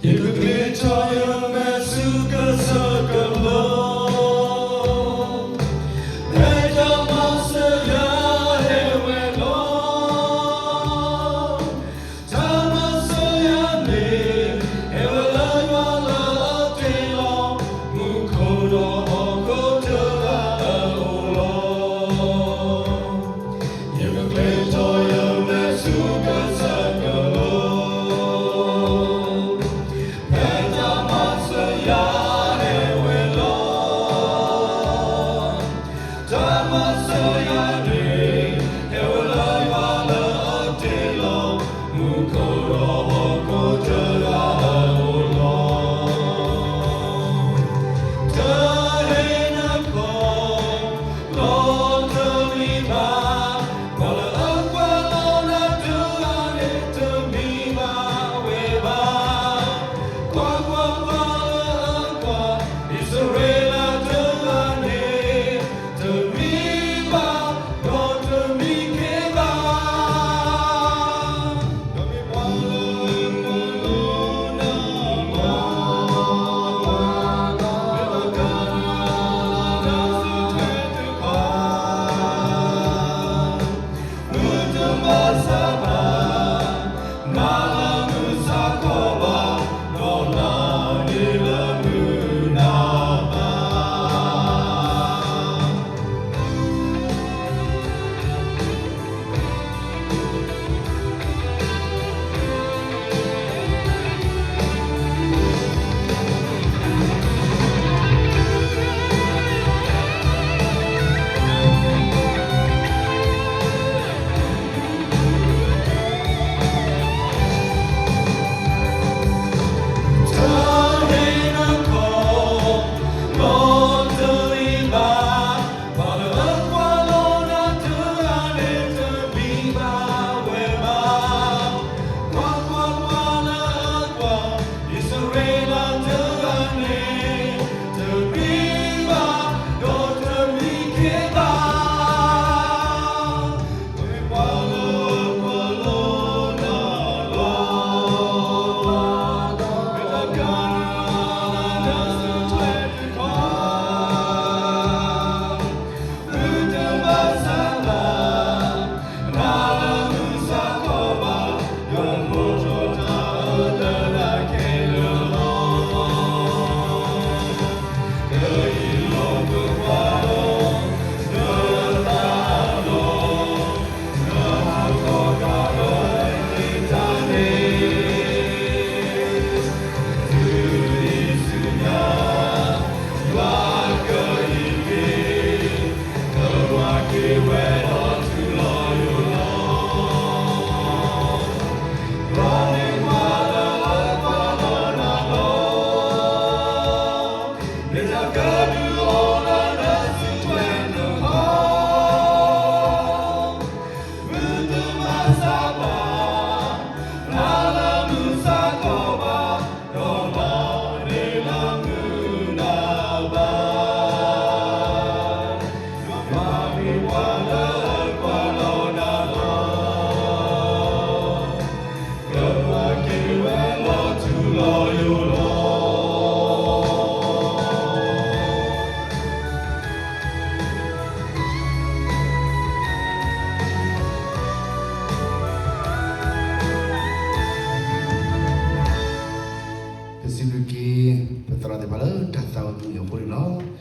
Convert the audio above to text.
ယကကျဲၤထီၣ်ယမဲာ်ဆူကစၢ်ကလိ, ဖဲတၢ်မၤစၢၤယၤဟဲဝဲလီၤ. တၢ်မၤစၢၤယၤန့ၣ် ဟဲဝဲလၢယွၤလၢအတ့လီၤ, မူခိၣ်ဒီးဟီၣ်ခိၣ်တဂၤအအိၣ်လီၤ. ယကကျဲၤထီၣ်ယမဲာ်ဆူကစၢ်ကလိ, ဖဲတၢ်မၤစၢၤယၤဟဲဝဲလီၤ. တၢ်မၤစၢၤယၤန့ၣ် ဟဲဝဲလၢယွၤလၢအတ့လီၤ, မူခိၣ်ဒီးဟီၣ်ခိၣ်တဂၤအအိၣ်လီၤ. တဟ့ၣ်နၤခီၣ် လီၤတလံၤဘၣ်, ပှၤလၢအကွၢ်လီၤနၤတဂၤန့ၣ် တမံဘၣ်ဝဲဘၣ်. ကွၢ်ကွၢ်, ပှၤလၢအကွၢ် အံၣ်စရ့လးတဂၤန့ၣ် တမံဘၣ်, ဒီးတမံခ့ဘၣ်. ဒီးမ့ၢ်ပှၤလၢအကွၢ်လီၤနၤတဂၤန့ၣ် မုၢ်တဘၣ်ဆၣ်ဘၣ်, နၤလၢမုၢ်ဆါခီဘၣ်, ဒီးနၤန့ၣ်လၢမုၢ်နၤဘၣ်. တဟ့ၣ်နၤခီၣ် လီၤတလံၤဘၣ်, ပှၤလၢအကွၢ်လီၤနၤတဂၤန့ၣ် တမံဘၣ်ဝဲဘၣ်. ကွၢ်ကွၢ်, ပှၤလၢအကွၢ် အံၣ်စရ့လးတဂၤန့ၣ် တမံဘၣ်, ဒီးတမံခ့ဘၣ်. ပှၤလၢအကွၢ်လီၤနၤတဂၤန့ၣ် မ့ၢ်တၢ်ကနၤနၤဆူထွဲတခီ, မုၢ်တဘၣ်ဆၣ်ဘၣ်, နၤလၢမုၢ်ဆါခီဘၣ်, ယွၤမိၣ်ထီၣ်တၢ်အၢလၢနၤခဲလၢာ်လီၤ. ကယံာ်လီၤကွံာ်ပှၤလီၤ နသးလီၤ, နဟးထီၣ်ကဒီးတၢ်န့ၣ်, တုၤဒံးဆူညါ ယွၤကအံးက့ၤ, ကဝၤက့ၤဝဲဒီးထူလီၤယိာ်လီၤ. ယွၤန့ၣ်ပှၤလၢအကွၢ်လီၤနၤလီၤ, မ့ၢ်တၢ်ကဒုးအိၣ်လၢနစုထွဲတခီ, မုၢ်တဘၣ်ဆၣ်ဘၣ်, နၤလၢမုၢ်ဆါခီဘၣ်, ဒီးနၤန့ၣ်လၢမုၢ်နၤဘၣ်. ယွၤမ့ၢ်ပှၤလၢအကွၢ်လီၤနၤလီၤ, ကဝၤက့ၤဝဲဒီးထူလီၤယိာ်လီၤ. ပစံးဘျုးက့ၤ ပသရၣ်သ့ၣ်တဖၣ်လၢတၢ်သးဝံၣ်အဃိန့ၣ်လီၤ.